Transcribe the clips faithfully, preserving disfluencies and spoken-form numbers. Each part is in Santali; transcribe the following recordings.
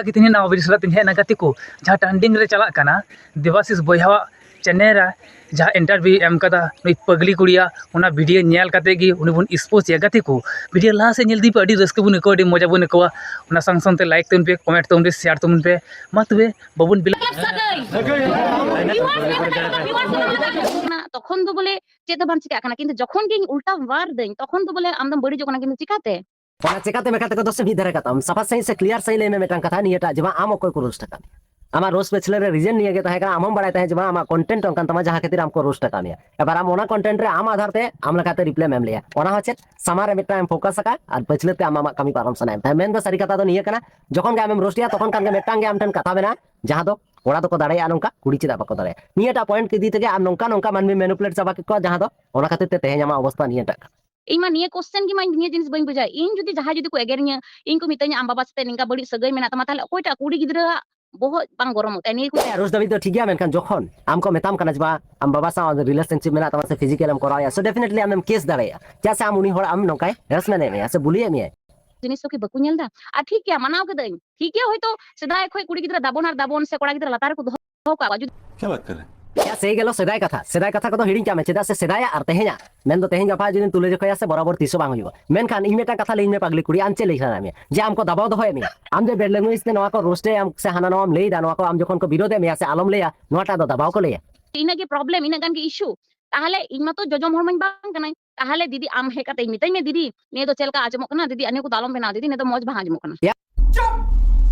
ᱜᱮ ᱛᱮᱦᱮᱧ ᱱᱟᱣᱟ ᱵᱷᱤᱰᱤᱭᱳ ᱥᱟᱞᱟᱜ ᱛᱤᱧ ᱦᱮᱡ ᱮᱱᱟ ᱜᱟᱛᱮ ᱠᱚ᱾ ᱡᱟᱦᱟᱸ ᱴᱨᱮᱱᱰᱤᱝ ᱨᱮ ᱪᱟᱞᱟᱜ ᱠᱟᱱᱟ ᱫᱮᱵᱟᱥᱤᱥ ᱵᱚᱭᱦᱟᱣᱟᱜ ᱪᱮᱱᱮᱞ ᱨᱮ ᱡᱟᱦᱟᱸ ᱤᱱᱴᱟᱨᱵᱷᱤᱭᱩ ᱮᱢ ᱠᱟᱫᱟ ᱱᱩᱭ ᱯᱟᱜᱽᱞᱤ ᱠᱩᱲᱤᱭᱟᱜ, ᱚᱱᱟ ᱵᱷᱤᱰᱤᱭᱳ ᱧᱮᱞ ᱠᱟᱛᱮ ᱜᱮ ᱩᱱᱤ ᱵᱚᱱ ᱮᱠᱥᱯᱳᱡᱽ ᱮᱭᱟ ᱜᱟᱛᱮ ᱠᱚ᱾ ᱵᱷᱤᱰᱤᱭᱳ ᱞᱟᱦᱟ ᱥᱮᱫ ᱧᱮᱞ ᱤᱫᱤ ᱯᱮ, ᱟᱹᱰᱤ ᱨᱟᱹᱥᱠᱟᱹ ᱵᱚᱱ ᱟᱹᱭᱠᱟᱹᱣᱟ, ᱟᱹᱰᱤ ᱢᱚᱡᱟ ᱵᱚᱱ ᱟᱹᱭᱠᱟᱹᱣᱟ᱾ ᱚᱱᱟ ᱥᱟᱝ ᱥᱟᱝᱛᱮ ᱞᱟᱭᱤᱠ ᱛᱟᱵᱚᱱ ᱯᱮ, ᱠᱚᱢᱮᱱᱴ ᱛᱟᱵᱚᱱ ᱯᱮ, ᱥᱮᱭᱟᱨ ᱛᱟᱵᱚᱱ ᱯᱮ᱾ ᱢᱟ ᱛᱚᱵᱮ ᱵᱟᱵᱚᱱ ᱵᱤᱞᱚᱢ᱾ ᱛᱚᱠᱷᱚᱱ ᱫᱚ ᱵᱚᱞᱮ ᱪᱮᱫ ᱦᱚᱸ ᱵᱟᱝ ᱪᱤᱠᱟᱹᱜ ᱠᱟᱱᱟ, ᱠᱤᱱᱛᱩ ᱡᱚᱠᱷᱚᱱ ᱜᱤᱧ ᱩᱞᱴᱟ ᱣᱟᱨ ᱫᱟᱹᱧ, ᱛᱚᱠᱷᱚᱱ ᱫᱚ ᱵᱚᱞᱮ ᱟᱢ ᱫᱚᱢ ᱵᱟᱹᱲᱤᱡᱚᱜ ᱠᱟᱱᱟ, ᱠᱤᱱᱛᱩ ᱪᱤᱠᱟᱹᱛᱮ? ᱚᱱᱟ ᱪᱮᱠᱟᱛᱮ ᱢᱮᱠᱟᱛᱮ ᱠᱚᱫᱚ ᱥᱮ ᱢᱤᱫ ᱫᱷᱟᱨᱮ ᱠᱟᱛᱟᱢ, ᱥᱟᱯᱷᱟ ᱥᱟᱺᱦᱤᱡ ᱥᱮ ᱠᱞᱤᱭᱟᱨ ᱥᱟᱺᱦᱤᱡ ᱞᱟᱹᱭ ᱢᱮ ᱢᱤᱫᱴᱟᱝ ᱠᱟᱛᱷᱟ, ᱱᱤᱭᱟᱹᱴᱟᱜ ᱡᱮ ᱵᱟᱝ ᱟᱢ ᱚᱠᱚᱭ ᱠᱚ ᱨᱳᱥᱴ ᱟᱠᱟᱫ ᱢᱮᱭᱟ? ᱟᱢᱟᱜ ᱨᱳᱥᱴ ᱯᱟᱹᱪᱷᱞᱟᱹ ᱨᱮ ᱨᱤᱡᱮᱱ ᱱᱤᱭᱟᱹ ᱜᱮ ᱛᱟᱦᱮᱸ ᱠᱟᱱᱟ, ᱟᱢ ᱦᱚᱸᱢ ᱵᱟᱲᱟᱭ ᱛᱟᱦᱮᱸᱫ ᱡᱮ ᱵᱟᱝ ᱟᱢᱟᱜ ᱠᱚᱱᱴᱮᱱᱴ ᱚᱱᱠᱟᱱ ᱛᱟᱢᱟ ᱡᱟᱦᱟᱸ ᱠᱷᱟᱹᱛᱤᱨ ᱟᱢ ᱠᱚ ᱨᱳᱥᱴ ᱟᱠᱟᱫ ᱢᱮᱭᱟ᱾ ᱮᱵᱟᱨ ᱟᱢ ᱚᱱᱟ ᱠᱚᱱᱴᱮᱱᱴ ᱨᱮ ᱟᱢ ᱟᱫᱷᱟᱨ ᱛᱮ ᱟᱢ ᱞᱮᱠᱟᱛᱮ ᱨᱤᱯᱞᱟᱭ ᱮᱢ ᱞᱮᱭᱟ, ᱚᱱᱟ ᱦᱚᱸ ᱪᱮᱫ ᱥᱟᱢᱟᱝ ᱨᱮ ᱢᱤᱫᱴᱟᱝ ᱮᱢ ᱯᱷᱳᱠᱟᱥ ᱟᱠᱟᱫ ᱟᱨ ᱯᱟᱹᱪᱷᱞᱟᱹ ᱛᱮ ᱟᱢ ᱟᱢᱟᱜ ᱠᱟᱹᱢᱤ ᱯᱟᱨᱚᱢ ᱥᱟᱱᱟᱭᱮᱫ ᱢᱮᱭᱟ᱾ ᱢᱮᱱ ᱫᱚ ᱥᱟᱹᱨᱤ ᱠᱟᱛᱷᱟ ᱫᱚ ᱱᱤᱭᱟᱹ ᱠᱟᱱᱟ, ᱡᱚᱠᱷᱚᱱ ᱜᱮ ᱟᱢᱮᱢ ᱨᱳᱥᱴ ᱮᱭᱟ ᱛᱚᱠᱷᱚᱱ ᱠᱷᱟᱱ ᱜᱮ ᱢᱤᱫᱴᱟᱝ ᱜᱮ ᱟᱢ ᱴᱷᱮᱱ ᱠᱟᱛᱷᱟ ᱢᱮᱱᱟᱜᱼᱟ, ᱡᱟᱦᱟᱸ ᱫᱚ ᱠᱚᱲᱟ ᱫᱚᱠᱚ ᱫᱟᱲᱮᱭᱟᱜᱼᱟ ᱱᱚᱝᱠᱟ, ᱠᱩᱲᱤ ᱪᱮᱫᱟᱜ ᱵᱟᱠᱚ ᱫᱟᱲᱮᱭᱟᱜᱼᱟ? ᱱᱤᱭᱟᱹᱴᱟᱜ ᱯᱚᱭᱮᱱᱴ ᱤᱫᱤ ᱛᱮᱜᱮ ᱟᱢ ᱱᱚᱝᱠᱟ ᱱᱚᱝᱠᱟ ᱢᱟᱹᱱᱢᱤ ᱢᱮᱱᱩᱯᱩᱞᱮᱴ ᱪᱟᱵᱟ ᱠᱮᱫ ᱠᱚᱣᱟ, ᱡᱟᱦᱟᱸ ᱫᱚ ᱚᱱᱟ ᱠᱷᱟᱹᱛᱤᱨ ᱛᱮ ᱛᱮᱦᱮᱧ ᱟᱢᱟᱜ ᱚᱵᱚᱥᱛᱟ ᱱᱤᱭᱟᱹᱴᱟᱜ ᱠᱟᱱᱟ᱾ ᱤᱧ ᱢᱟ ᱱᱤᱭᱟᱹ ᱠᱚᱥᱪᱮᱱ ᱜᱮ ᱢᱟ ᱤᱧ ᱱᱤᱭᱟᱹ ᱡᱤᱱᱤᱥ ᱵᱟᱹᱧ ᱵᱩᱡᱷᱟᱹᱣᱟ᱾ ᱤᱧ ᱡᱩᱫᱤ ᱡᱟᱦᱟᱸᱭ ᱡᱩᱫᱤ ᱠᱚ ᱮᱜᱮᱨᱤᱧᱟ, ᱤᱧ ᱠᱚ ᱢᱤᱛᱟᱹᱧᱟ, "ᱟᱢ ᱵᱟᱵᱟ ᱥᱟᱛᱮ ᱱᱤᱝᱠᱟ ᱵᱟᱹᱲᱤᱡ ᱥᱟᱹᱜᱟᱹᱭ ᱢᱮᱱᱟᱜ ᱛᱟᱢᱟ", ᱛᱟᱦᱞᱮ ᱚᱠᱚᱭᱴᱟᱜ ᱠᱩᱲᱤ ᱜᱤᱫᱽᱨᱟᱹᱣᱟᱜ ᱵᱚᱦᱚᱜ ᱵᱟᱝ ᱜᱚᱨᱚᱢᱚᱜ ᱛᱟᱭᱟ ᱱᱤᱭᱟᱹ ᱠᱚ? ᱨᱳᱥᱴ ᱫᱷᱟᱹᱵᱤᱡ ᱫᱚ ᱴᱷᱤᱠ ᱜᱮᱭᱟ, ᱢᱮᱱᱠᱷᱟᱱ ᱡᱚᱠᱷᱚᱱ ᱟᱢ ᱠᱚ ᱢᱮᱛᱟᱢ ᱠᱟᱱᱟ ᱡᱮ, "ᱵᱟᱝ, ᱟᱢ ᱵᱟᱵᱟ ᱥᱟᱶ ᱨᱤᱞᱮᱥᱚᱱᱥᱤᱯ ᱢᱮᱱᱟᱜ ᱛᱟᱢᱟ ᱥᱮ ᱯᱷᱤᱡᱤᱠᱟᱞ ᱮᱢ ᱠᱚᱨᱟᱣᱮᱫᱼᱟ", so definitely ᱟᱢᱮᱢ ᱠᱮᱥ ᱫᱟᱲᱮᱭᱟᱜᱼᱟ᱾ ᱪᱮᱫᱟᱜ ᱥᱮ ᱟᱢ ᱩᱱᱤ ᱦᱚᱲ ᱟᱢ ᱱᱚᱝᱠᱟᱭ ᱦᱮᱨᱮᱥᱢᱮᱱᱴ ᱮᱫ ᱢᱮᱭᱟ ᱥᱮ ᱵᱩᱞᱤᱭᱮᱫ ᱢᱮᱭᱟᱭ᱾ ᱡᱤᱱᱤᱥ ᱫᱚ ᱠᱤ ᱵᱟᱠᱚ ᱧᱮᱞ ᱮᱫᱟ? ᱟᱨ ᱴᱷᱤᱠ ᱜᱮᱭᱟ, ᱢᱟᱱᱟᱣ ᱠᱤᱫᱟᱹᱧ, ᱴᱷᱤᱠ ᱜᱮᱭᱟ, ᱦᱚᱭᱛᱳ ᱥᱮᱫᱟᱭ ᱠᱷᱚᱱ ᱠᱩᱲᱤ ᱜᱤᱫᱽᱨᱟᱹ ᱫᱟᱵᱚᱱ ᱟᱨ ᱫᱟᱵᱚᱱ ᱥᱮ ᱠᱚᱲᱟ ᱜᱤᱫᱽᱨᱟᱹ ᱞᱟᱛᱟᱨ ᱨᱮᱠᱚ ᱫᱚᱦᱚ ᱠᱟᱜ ᱠᱚᱣᱟ, ᱡᱩᱫᱤ क्या बात कर रहे हैं? ᱭᱟ, ᱥᱮᱭ ᱜᱮᱞᱚ ᱥᱮᱫᱟᱭ ᱠᱟᱛᱷᱟ, ᱥᱮᱫᱟᱭ ᱠᱟᱛᱷᱟ ᱠᱚᱫᱚ ᱦᱤᱲᱤᱧ ᱠᱟᱜ ᱢᱮ, ᱪᱮᱫᱟᱜ ᱥᱮ ᱥᱮᱫᱟᱭᱟᱜ ᱟᱨ ᱛᱮᱦᱮᱧᱟᱜ ᱢᱮᱱᱫᱚ ᱛᱮᱦᱮᱧ ᱜᱟᱯᱟ ᱡᱩᱫᱤᱢ ᱛᱩᱞᱟᱹ ᱡᱚᱠᱷᱟᱭᱟ ᱥᱮ ᱵᱚᱨᱟᱵᱚᱨ ᱛᱤᱥ ᱦᱚᱸ ᱵᱟᱝ ᱦᱩᱭᱩᱜᱼᱟ᱾ ᱢᱮᱱᱠᱷᱟᱱ ᱤᱧ ᱢᱤᱫᱴᱟᱝ ᱠᱟᱛᱷᱟ ᱞᱟᱹᱭᱟᱹᱧ ᱢᱮ ᱯᱟᱜᱽᱞᱤ ᱠᱩᱲᱤ, ᱟᱢ ᱪᱮᱫ ᱞᱟᱹᱭ ᱥᱟᱱᱟᱭᱮᱫ ᱢᱮᱭᱟ ᱡᱮ ᱟᱢ ᱠᱚ ᱫᱟᱵᱟᱣ ᱫᱚᱦᱚᱭᱮᱫ ᱢᱮᱭᱟ? ᱟᱢ ᱡᱮ ᱵᱮᱰ ᱞᱮᱝᱜᱩᱭᱮᱡᱽ ᱛᱮ ᱱᱚᱣᱟ ᱠᱚ ᱨᱳᱥᱴ ᱮᱫ ᱟᱢ ᱥᱮ ᱦᱟᱱᱟ ᱱᱚᱣᱟᱢ ᱞᱟᱹᱭ ᱮᱫᱟ, ᱱᱚᱣᱟ ᱠᱚ ᱟᱢ ᱡᱚᱠᱷᱚᱱ ᱠᱚ ᱵᱤᱨᱳᱫ ᱮᱫ ᱢᱮᱭᱟ ᱥᱮ ᱟᱞᱚᱢ ᱞᱟᱹᱭᱟ, ᱱᱚᱣᱟᱴᱟᱜ ᱫᱚ ᱫᱟᱵᱟᱣ ᱠᱚ ᱞᱟᱹᱭᱟ? ᱤᱱᱟᱹᱜ ᱜᱮ ᱯᱨᱚᱵᱞᱮᱢ, ᱤᱱᱟᱹᱜ ᱜᱟᱱ ᱜᱮ ᱤᱥᱩ᱾ ᱛᱟᱦᱞᱮ ᱤᱧ ᱢᱟᱛᱚ ᱡᱚᱡᱚᱢ ᱦᱚᱲ ᱢᱟᱧ ᱵᱟᱝ ᱠᱟᱱᱟᱧ, ᱛᱟᱦᱞᱮ ᱫᱤᱫᱤ ᱟᱢ ᱦᱮᱡ ᱠᱟᱛᱮ ᱢᱤᱛᱟᱹᱧ ᱢᱮ, "ᱫᱤᱫᱤ, ᱱᱤᱭᱟᱹ ᱫᱚ ᱪᱮᱫ ᱞᱮᱠᱟ ᱟᱸᱡᱚᱢᱚᱜ ᱠᱟᱱᱟ? ᱫᱤᱫᱤ, ᱱᱤᱭᱟᱹ ᱠᱚᱫᱚ ᱟᱞᱚᱢ ᱵᱮᱱᱟᱣ, ᱫᱤᱫᱤ, ᱱᱤᱭᱟᱹ ᱫᱚ ᱢᱚᱡᱽ ᱵᱟᱝ ᱟᱸᱡᱚᱢᱚᱜ ᱠᱟᱱᱟ᱾"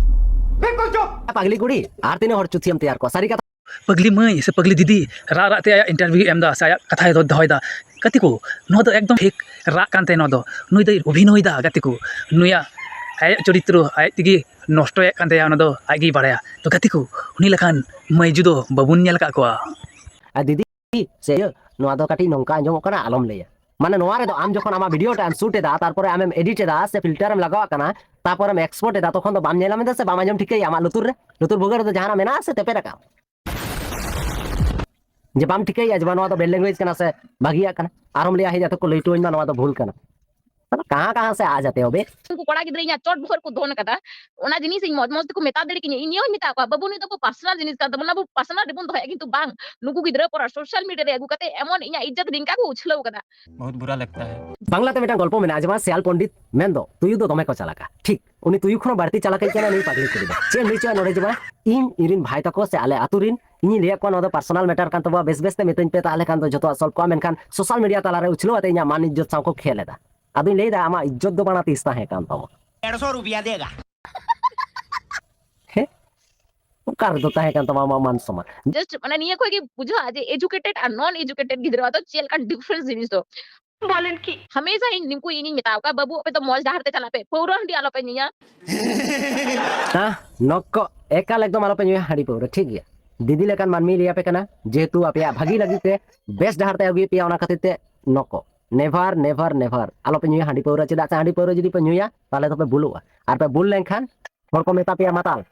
ᱯᱟᱜᱽᱞᱤ ᱠᱩᱲᱤ, ᱟᱨ ᱛᱤᱱᱟᱹᱜ ᱦᱚᱲ ᱪᱩᱛᱷᱤᱭᱟᱢ ᱛᱮᱭᱟᱨ ᱠᱚᱣᱟ? ᱥᱟᱹᱨᱤ ᱠᱟᱛᱷᱟ᱾ ᱯᱟᱜᱽᱞᱤ ᱢᱟᱹᱭ ᱥᱮ ᱯᱟᱜᱽᱞᱤ ᱫᱤᱫᱤ ᱨᱟᱜ ᱨᱟᱜ ᱛᱮ ᱟᱭᱟᱜ ᱤᱱᱴᱟᱨᱵᱷᱤᱭᱩ ᱮᱢ ᱮᱫᱟ ᱥᱮ ᱟᱭᱟᱜ ᱠᱟᱛᱷᱟᱭ ᱫᱚ-, ᱫᱚᱦᱚᱭᱮᱫᱟ᱾ ᱜᱟᱛᱮ ᱠᱚ, ᱱᱚᱣᱟ ᱫᱚ ᱮᱠᱫᱚᱢ ᱯᱷᱮᱠ ᱨᱟᱜ ᱠᱟᱱ ᱛᱟᱭᱟ᱾ ᱱᱚᱣᱟ ᱫᱚ ᱱᱩᱭ ᱫᱚᱭ ᱚᱵᱷᱤᱱᱚᱭᱮᱫᱟ ᱜᱟᱛᱮ ᱠᱚ᱾ ᱱᱩᱭᱟᱜ ᱟᱭᱟᱜ ᱪᱚᱨᱤᱛᱨᱚ ᱟᱡ ᱛᱮᱜᱮ ᱱᱚᱥᱴᱚᱭᱮᱫ ᱠᱟᱱ ᱛᱟᱭᱟ, ᱚᱱᱟ ᱫᱚ ᱟᱡ ᱜᱮᱭ ᱵᱟᱲᱟᱭᱟ᱾ ᱛᱚ ᱜᱟᱛᱮ ᱠᱚ, ᱩᱱᱤ ᱞᱮᱠᱟᱱ ᱢᱟᱹᱭᱡᱩ ᱫᱚ ᱵᱟᱵᱚᱱ ᱧᱮᱞ ᱟᱠᱟᱫ ᱠᱚᱣᱟ᱾ ᱟᱨ ᱫᱤᱫᱤ, ᱥᱮ ᱤᱭᱟᱹ, ᱱᱚᱣᱟ ᱫᱚ ᱠᱟᱹᱴᱤᱡ ᱱᱚᱝᱠᱟ ᱟᱸᱡᱚᱢᱚᱜ ᱠᱟᱱᱟ, ᱟᱞᱚᱢ ᱞᱟᱹᱭᱟ᱾ ᱢᱟᱱᱮ ᱱᱚᱣᱟ ᱨᱮᱫᱚ ᱟᱢ ᱡᱚᱠᱷᱚᱱ ᱟᱢᱟᱜ ᱵᱷᱤᱰᱤᱭᱳ ᱴᱟᱜ ᱮᱢ ᱥᱩᱴ ᱮᱫᱟ, ᱛᱟᱨᱯᱚᱨᱮ ᱟᱢᱮᱢ ᱮᱰᱤᱴ ᱮᱫᱟ ᱥᱮ ᱯᱷᱤᱞᱴᱟᱨ ᱮᱢ ᱞᱟᱜᱟᱣᱟᱜ ᱠᱟᱱᱟ, ᱛᱟᱨᱯᱚᱨᱮᱢ ᱮᱠᱥᱯᱳᱨᱴ ᱮᱫᱟ, ᱛᱚᱠᱷᱚᱱ ᱫᱚ ᱵᱟᱢ ᱧᱮᱞ ᱧᱟᱢ ᱮᱫᱟ ᱥᱮ ᱵᱟᱢ ᱟᱸᱡᱚᱢ ᱴᱷᱤᱠᱟᱹᱭᱟ? ᱟᱢᱟᱜ ᱞᱩᱛᱩᱨ ᱨᱮ, ᱞᱩᱛᱩᱨ ᱵᱷᱩᱜᱟᱹᱜ ᱨᱮᱫᱚ ᱡᱟᱦᱟᱱᱟᱜ ᱢᱮᱱᱟᱜᱼᱟ ᱥᱮ ᱛᱮᱯᱮᱫ ᱟᱠᱟᱫ? ᱡᱮ ᱵᱟᱢ ᱴᱷᱤᱠᱟᱹᱭᱮᱫᱼᱟ ᱡᱮ ᱵᱟᱝ ᱱᱚᱣᱟ ᱫᱚ ᱵᱮᱰ ᱞᱮᱝᱜᱩᱭᱮᱡᱽ ᱠᱟᱱᱟ ᱥᱮ ᱵᱷᱟᱹᱜᱤᱭᱟᱜ ᱠᱟᱱᱟ, ᱟᱨᱦᱚᱢ ᱞᱟᱹᱭᱟ, "ᱦᱮᱡ ᱟᱛᱮ ᱠᱚ ᱞᱟᱹᱭ ᱦᱚᱴᱚ ᱟᱹᱧ ᱢᱟ, ᱱᱚᱣᱟ ᱫᱚ ᱵᱷᱩᱞ ᱠᱟᱱᱟ᱾" मतलब कहाँ कहाँ से आ जाते हो बे? ᱩᱱᱠᱩ ᱠᱚᱲᱟ ᱜᱤᱫᱽᱨᱟᱹ ᱤᱧᱟᱹᱜ ᱪᱚᱴ ᱵᱚᱦᱚᱜ ᱨᱮᱠᱚ ᱫᱚᱱ ᱠᱟᱫᱟ᱾ ᱚᱱᱟ ᱡᱤᱱᱤᱥ ᱤᱧ ᱢᱚᱡᱽ ᱢᱚᱡᱽ ᱛᱮᱠᱚ ᱢᱮᱛᱟ ᱫᱟᱲᱮ ᱠᱤᱧᱟ, ᱤᱧ ᱦᱚᱸᱧ ᱢᱮᱛᱟ ᱠᱚᱣᱟ, "ᱵᱟᱹᱵᱩ, ᱱᱩᱭ ᱫᱚ ᱟᱵᱚ ᱯᱟᱨᱥᱚᱱᱟᱞ ᱡᱤᱱᱤᱥ ᱠᱟᱱ ᱛᱟᱵᱚᱱᱟ, ᱟᱵᱚ ᱯᱟᱨᱥᱚᱱᱟᱞ ᱨᱮᱵᱚᱱ ᱫᱚᱦᱚᱭᱟ, ᱠᱤᱱᱛᱩ ᱵᱟᱝ, ᱱᱩᱠᱩ ᱜᱤᱫᱽᱨᱟᱹ ᱠᱚ ᱥᱳᱥᱟᱞ ᱢᱤᱰᱤᱭᱟ ᱨᱮ ᱟᱹᱜᱩ ᱠᱟᱛᱮ ᱮᱢᱚᱱ ᱤᱧᱟᱹᱜ ᱤᱡᱽᱡᱚᱛ ᱱᱤᱝᱠᱟ ᱠᱚ ᱩᱪᱷᱞᱟᱹᱣ ᱠᱟᱫᱟ᱾" बहुत बुरा लगता है। ᱵᱟᱝᱞᱟᱛᱮ ᱢᱤᱫᱴᱟᱝ ᱜᱚᱞᱯᱚ ᱢᱮᱱᱟᱜᱼᱟ, ᱡᱮᱢᱚᱱ ᱥᱮᱭᱟᱞ ᱯᱚᱱᱰᱤᱛ ᱢᱮᱱᱫᱚ ᱛᱩᱭᱩ ᱫᱚ ᱫᱚᱢᱮ ᱠᱚ ᱪᱟᱞᱟᱠᱟ᱾ ᱴᱷᱤᱠ, ᱩᱱᱤ ᱛᱩᱭᱩ ᱠᱷᱚᱱ ᱵᱟᱹᱲᱛᱤ ᱪᱟᱞᱟᱠᱤᱡ ᱠᱟᱱᱟ ᱱᱩᱭ ᱯᱟᱜᱽᱞᱤ ᱠᱩᱲᱤ ᱫᱚ᱾ ᱪᱮᱫ ᱮᱢ ᱞᱟᱹᱭ ᱦᱚᱪᱚᱭᱟ ᱱᱚᱰᱮ? ᱡᱮᱢᱚᱱ ᱤᱧ ᱤᱧᱨᱮᱱ ᱵᱷᱟᱭ ᱛᱟᱠᱚ ᱥᱮ ᱟᱞᱮ ᱟᱹᱛᱩ ᱨᱮᱱ ᱤᱧᱤᱧ ᱞᱟᱹᱭᱟᱫ ᱠᱚᱣᱟ, "ᱱᱚᱣᱟ ᱫᱚ ᱯᱟᱨᱥᱚᱱᱟᱞ ᱢᱮᱴᱟᱨ ᱠᱟᱱ ᱛᱟᱵᱚᱣᱟ, ᱵᱮᱥ ᱵᱮᱥ ᱛᱮ ᱢᱤᱛᱟᱹᱧ ᱯᱮ, ᱛᱟᱦᱚᱞᱮ ᱠᱷᱟᱱ ᱫᱚ ᱡᱚᱛᱚᱣᱟᱜ ᱥᱚᱞᱵᱷ ᱠᱚᱜᱼᱟ", ᱢᱮᱱᱠᱷᱟᱱ ᱥᱳᱥᱟᱞ ᱢᱤᱰᱤᱭᱟ ᱛᱟᱞᱟᱨᱮ ᱩᱪᱷᱞᱟᱹᱣ ᱟᱛᱮ ᱤᱧᱟᱹᱜ ᱢᱟᱱ ᱤᱡᱽᱡᱚᱛ ᱥᱟᱶ ᱠᱚ ᱠᱷᱮᱞ ᱮᱫᱟ᱾ ᱟᱫᱚᱧ ᱞᱟᱹᱭᱫᱟ, ᱟᱢᱟᱜ ᱤᱡᱽᱡᱚᱛ ᱫᱚ ᱵᱟᱝ ᱛᱤᱥ ᱛᱟᱦᱮᱸ ᱠᱟᱱ ᱛᱟᱢᱟ? डेढ़ सौ रुपया देगा। ᱦᱮᱸ, ᱚᱠᱟ ᱨᱮᱫᱚ ᱛᱟᱦᱮᱸ ᱠᱟᱱ ᱛᱟᱢᱟ ᱟᱢᱟᱜ ᱢᱟᱱ ᱥᱚᱢᱟᱱ? ᱡᱟᱥᱴ ᱢᱟᱱᱮ ᱱᱤᱭᱟᱹ ᱠᱷᱚᱡ ᱜᱮ ᱵᱩᱡᱷᱟᱹᱜᱼᱟ ᱡᱮ ᱮᱡᱩᱠᱮᱴᱮᱰ ᱟᱨ ᱱᱚᱱ ᱮᱡᱩᱠᱮᱴᱮᱰ ᱜᱤᱫᱽᱨᱟᱹ ᱫᱚ ᱪᱮᱫ ᱞᱮᱠᱟᱱ ᱰᱤᱯᱷᱟᱨᱮᱱᱥ ᱡᱤᱱᱤᱥ ᱫᱚ᱾ ᱵᱚᱞᱮᱱ ᱠᱤ? ᱦᱟᱢᱮᱥᱟ ᱤᱧ ᱱᱩᱠᱩ ᱤᱧᱤᱧ ᱢᱮᱛᱟ ᱠᱚᱣᱟ, "ᱵᱟᱹᱵᱩ, ᱟᱯᱮ ᱫᱚ ᱢᱚᱡᱽ ᱰᱟᱦᱟᱨ ᱛᱮ ᱪᱟᱞᱟᱜ ᱯᱮ, ᱯᱟᱹᱣᱨᱟᱹ ᱦᱟᱺᱰᱤ ᱟᱞᱚᱯᱮ ᱧᱩᱭᱟ᱾" ᱦᱮᱸ, ᱱᱚᱠᱚ ᱮᱠᱟᱞ ᱮᱠᱫᱚᱢ ᱟᱞᱚᱯᱮ ᱧᱩᱭᱟ ᱦᱟᱺᱰᱤ ᱯᱟᱹᱣᱨᱟᱹ, ᱴᱷᱤᱠ ᱜᱮᱭᱟ? ᱫᱤᱫᱤ ᱞᱮᱠᱟᱱ ᱢᱟᱹᱱᱢᱤ ᱞᱟᱹᱭ ᱟᱯᱮ ᱠᱟᱱᱟ, ᱡᱮᱦᱮᱛᱩ ᱟᱯᱮᱭᱟᱜ ᱵᱷᱟᱹᱜᱤ ᱞᱟᱹᱜᱤᱫ ᱛᱮ, ᱵᱮᱥ ᱰᱟᱦᱟᱨ ᱛᱮ ᱟᱹᱜᱩᱭᱮᱫ ᱯᱮᱭᱟ, ᱚᱱᱟ ᱠᱷᱟᱹᱛᱤᱨ ᱛᱮ ᱱᱚᱠᱚ, ᱱᱮᱵᱷᱟᱨ, ᱱᱮᱵᱷᱟᱨ, ᱱᱮᱵᱷᱟᱨ ᱟᱞᱚᱯᱮ ᱧᱩᱭᱟ ᱦᱟᱺᱰᱤ ᱯᱟᱹᱣᱨᱟᱹ᱾ ᱪᱮᱫᱟᱜ ᱥᱮ ᱦᱟᱺᱰᱤ ᱯᱟᱹᱣᱨᱟᱹ ᱡᱩᱫᱤ ᱯᱮ ᱧᱩᱭᱟ, ᱛᱟᱦᱚᱞᱮ ᱫᱚᱯᱮ ᱵᱩᱞᱩᱜᱼᱟ, ᱟᱨ ᱯᱮ ᱵᱩᱞ ᱞᱮᱱᱠᱷᱟᱱ ᱦᱚᱲ ᱠᱚ ᱢᱮᱛᱟ ᱯᱮᱭᱟ ᱢᱟᱛᱟᱞ᱾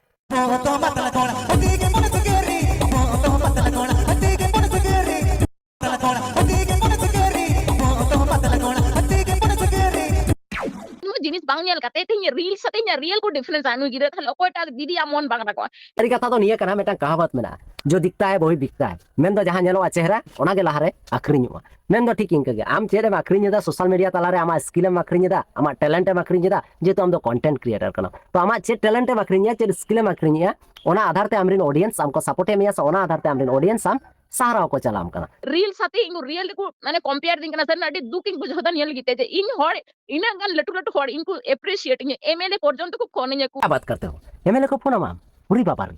ᱱᱚᱣᱟ ᱡᱤᱱᱤᱥ ᱵᱟᱝ ᱧᱮᱞ ᱠᱟᱛᱮ ᱛᱮᱦᱮᱧ ᱨᱤᱞᱥ ᱟᱛᱮ ᱤᱧᱟᱹᱜ ᱨᱤᱭᱮᱞ ᱠᱚ ᱰᱤᱯᱷᱟᱨᱮᱱᱥ ᱟ ᱱᱩᱭ ᱜᱤᱫᱽᱨᱟᱹ, ᱛᱟᱦᱞᱮ ᱚᱠᱚᱭᱴᱟᱜ ᱫᱤᱫᱤᱭᱟᱜ ᱢᱚᱱ ᱵᱟᱝ ᱨᱟᱜᱚᱜᱼᱟ? ᱥᱟᱹᱨᱤ ᱠᱟᱛᱷᱟ ᱫᱚ ᱱᱤᱭᱟᱹ ᱠᱟᱱᱟ, ᱢᱤᱫᱴᱟᱝ ᱠᱟᱦᱟᱣᱟᱛ ᱢᱮᱱᱟᱜᱼᱟ, "ᱡᱚ ᱫᱤᱠᱷᱛᱟ ᱦᱟᱭ ᱵᱚᱦᱤ ᱵᱤᱠᱛᱟ ᱦᱟᱭ", ᱢᱮᱱᱫᱚ ᱡᱟᱦᱟᱸ ᱧᱮᱞᱚᱜᱼᱟ ᱪᱮᱦᱨᱟ, ᱚᱱᱟᱜᱮ ᱞᱟᱦᱟᱨᱮ ᱟᱹᱠᱷᱨᱤᱧᱚᱜᱼᱟ᱾ ᱢᱮᱱᱫᱚ ᱴᱷᱤᱠ ᱤᱱᱠᱟᱹ ᱜᱮ, ᱟᱢ ᱪᱮᱫ ᱮᱢ ᱟᱹᱠᱷᱨᱤᱧ ᱮᱫᱟ ᱥᱳᱥᱟᱞ ᱢᱤᱰᱤᱭᱟ ᱛᱟᱞᱟᱨᱮ, ᱟᱢᱟᱜ ᱥᱠᱤᱞ ᱮᱢ ᱟᱹᱠᱷᱨᱤᱧ ᱮᱫᱟ, ᱟᱢᱟᱜ ᱴᱮᱞᱮᱱᱴ ᱮᱢ ᱟᱹᱠᱷᱨᱤᱧ ᱮᱫᱟ, ᱡᱮᱦᱮᱛᱩ ᱟᱢ ᱫᱚ ᱠᱚᱱᱴᱮᱱᱴ ᱠᱨᱤᱭᱮᱴᱟᱨ ᱠᱟᱱᱟᱢ, ᱛᱚ ᱟᱢᱟᱜ ᱪᱮᱫ ᱴᱮᱞᱮᱱᱴ ᱮᱢ ᱟᱹᱠᱷᱨᱤᱧᱮᱫᱼᱟ, ᱪᱮᱫ ᱥᱠᱤᱞ ᱮᱢ ᱟᱹᱠᱷᱨᱤᱧᱮᱫᱼᱟ, ᱚᱱᱟ ᱟᱫᱷᱟᱨ ᱛᱮ ᱟᱢᱨᱮᱱ ᱚᱰᱤᱭᱮᱱᱥ ᱟᱢ ᱠᱚ ᱥᱟᱯᱳᱨᱴ ᱮ ᱮᱢᱮᱭᱟ ᱥᱮ ᱚᱱᱟ ᱟᱫᱷᱟᱨ ᱛᱮ ᱟᱢᱨᱮᱱ ᱚᱰᱤᱭᱮᱱᱥ ᱟᱢ ᱥᱟᱦᱟᱨᱟᱣ ᱠᱚ ᱪᱟᱞᱟᱣ ᱠᱟᱱᱟ᱾ ᱨᱤᱞ ᱥᱟᱛᱮ ᱤᱧ ᱨᱤᱭᱮᱞ ᱨᱮᱠᱚ ᱢᱟᱱᱮ ᱠᱚᱢᱯᱮᱭᱟᱨ ᱫᱤᱧ ᱠᱟᱱᱟ ᱥᱟᱨ, ᱟᱹᱰᱤ ᱫᱩᱠ ᱤᱧ ᱵᱩᱡᱷᱟᱹᱣ ᱮᱫᱟ ᱧᱮᱞ ᱞᱟᱹᱜᱤᱫ ᱛᱮ, ᱡᱮ ᱤᱧ ᱦᱚᱲ ᱤᱱᱟᱹᱜ ᱜᱟᱱ ᱞᱟᱹᱴᱩ ᱞᱟᱹᱴᱩ ᱦᱚᱲ ᱤᱧ ᱠᱚ ᱮᱯᱨᱤᱥᱤᱭᱮᱴ ᱤᱧᱟ, ᱮᱢᱮᱞᱮ ᱯᱚᱨᱡᱚᱱᱛᱚ ᱠᱚ ᱯᱷᱳᱱ ᱤᱧᱟ ᱠᱚ᱾ क्या बात करते हो? ᱮᱢᱮᱞᱮ ᱠᱚ ᱯᱷᱳᱱ ᱟᱢᱟ? ᱩᱨᱤ ᱵᱟᱵᱟ ᱨᱮ,